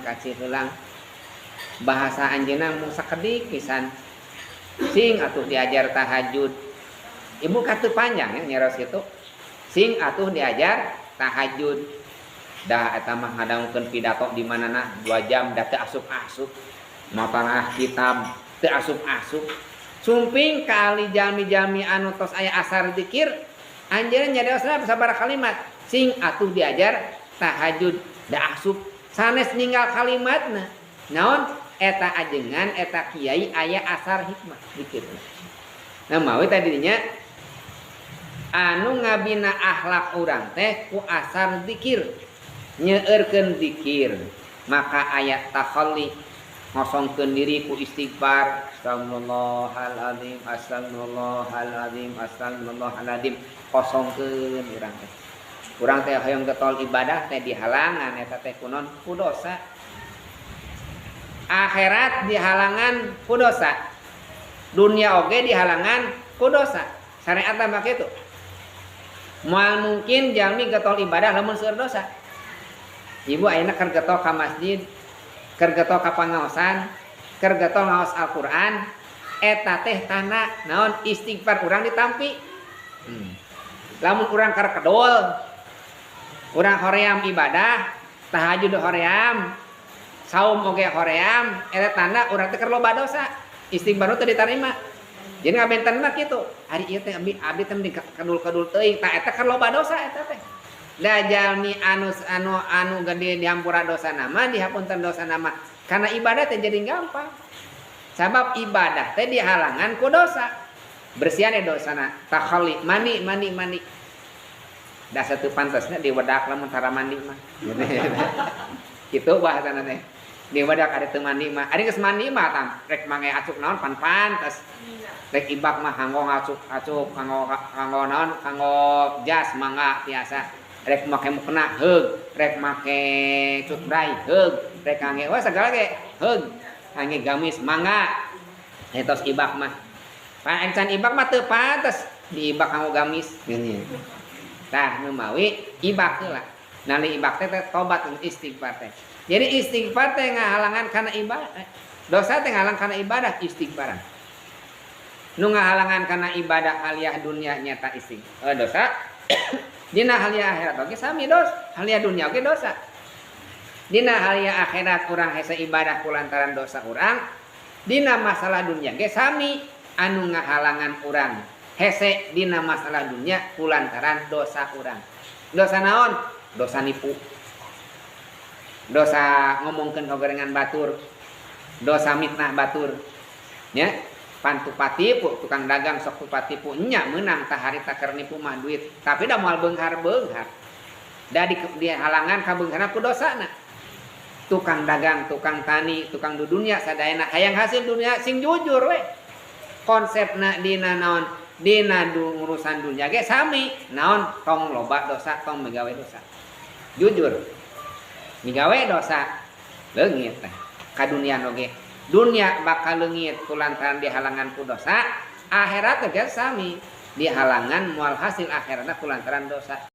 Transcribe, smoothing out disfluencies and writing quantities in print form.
ka Ciheulang. Bahasa anjeunna mung sakedik pisan. Sing atuh diajar tahajud. Ibu katu panjang ya nyaros kitu. Sing atuh diajar tahajud. Dah eta mah ngadangukeun pidato di manana 2 jam da teu asup-asup. Motaraah kitab teu asup-asup. Sumping kali jalmi-jalmi anu tos aya asar zikir, anjeunna nyariosna sabaraha kalimat. Sing atuh diajar tahajud da asup. Sanes ninggal kalimatna. Naon eta ajengan eta kiai aya asar hikmah zikir. Nah mawi tadinya anu ngabina akhlak urang teh ku asar zikir. Nyeurkeun zikir maka aya takhalli ngosongkeun diri ku istighfar, astagfirullahalazim, astagfirullahalazim, astagfirullahalazim, kosongkeun urang teh. Urang teh hoyong getol ibadah teh dihalangan eta teh kunon ku dosa. Akhirat dihalangan ku dosa. Dunia oge dihalangan ku dosa. Syariat mah kitu. Moal mungkin jalmi getol ibadah lamun seueur dosa. Ibu ayeuna keur getol ka masjid, keur getol ka pangaosan, keur getol ngaos Al-Qur'an, eta teh tanda naon istighfar urang ditampi. Lamun urang keur kedol, urang hoream ibadah, tahajud hoream, saum oge hoream, eta tanda urang teh keur loba dosa. Istighfar teh ditarima. Jadi ngabenten mah kitu. Ari ieu teh abdi teh mending kedul-kedul teuing, tah eta keur loba dosa eta teh. Da jalmi anu anu anu gede dihampura dosa nama, dihapunten dosa nama. Karena ibadah teh jadi gampang. Sabab ibadah teh dihalangan ku dosa. Bersihan ya dosana, takhalli, mandi mandi mandi. Da satu pantasnya diwedak lamun tara mandi mah. Kitu bahasana teh. Diwedak ada teu mandi mah. Ari geus mandi mah tam rek mange acuk naon pan pantes. Rek ibak mah kanggo ngacuk-acuk, kanggo kanggo naon, kanggo jas mangga tiasa. Rek make mukena heug, rek make cutbray heug, rek kangge wah segala ge heug. Kangge gamis mangga. Etos ibak mah. Pan encan ibak mah teu pantes diibak kanggo gamis gini. Tah nu mawi ibak heula. Nali ibak teh tobat istighfar teh. Jadi istighfar teh ngahalangan kana ibadah. Dosa teh ngahalang kana ibadah istighfaran. Nu ngahalangan kana ibadah aliyah dunia nyata istighfar dosa. Dina haliyah akhirat oge sami dos, haliyah dunia oge dosa. Dina haliyah akhirat urang hese ibadah kulantaran dosa urang. Dina masalah dunia ge sami anu ngahalangan urang hese dina masalah dunia kulantaran dosa urang. Dosa naon? Dosa nipu. Dosa ngomongkeun kagorengan batur. Dosa mitnah batur. Nya, pan tupatipu tukang dagang sok tupatipu nya meunang tah harita keur nipu mah duit, tapi da moal beunghar-beunghar. Da di halangan kabeungharna ku dosana. Tukang dagang, tukang tani, tukang dudunya sadayana hayang hasil dunia sing jujur we. Konsepna dina naon? Dina urusan dunia ge sami, naon tong loba dosa, tong migawe dosa. Jujur. Migawe dosa leungit teh. Kadunian oge. Dunia bakal leungit kulantaran dihalangan ku dosa, akhirat ge sami dihalangan moal hasil akhiratna kulantaran dosa.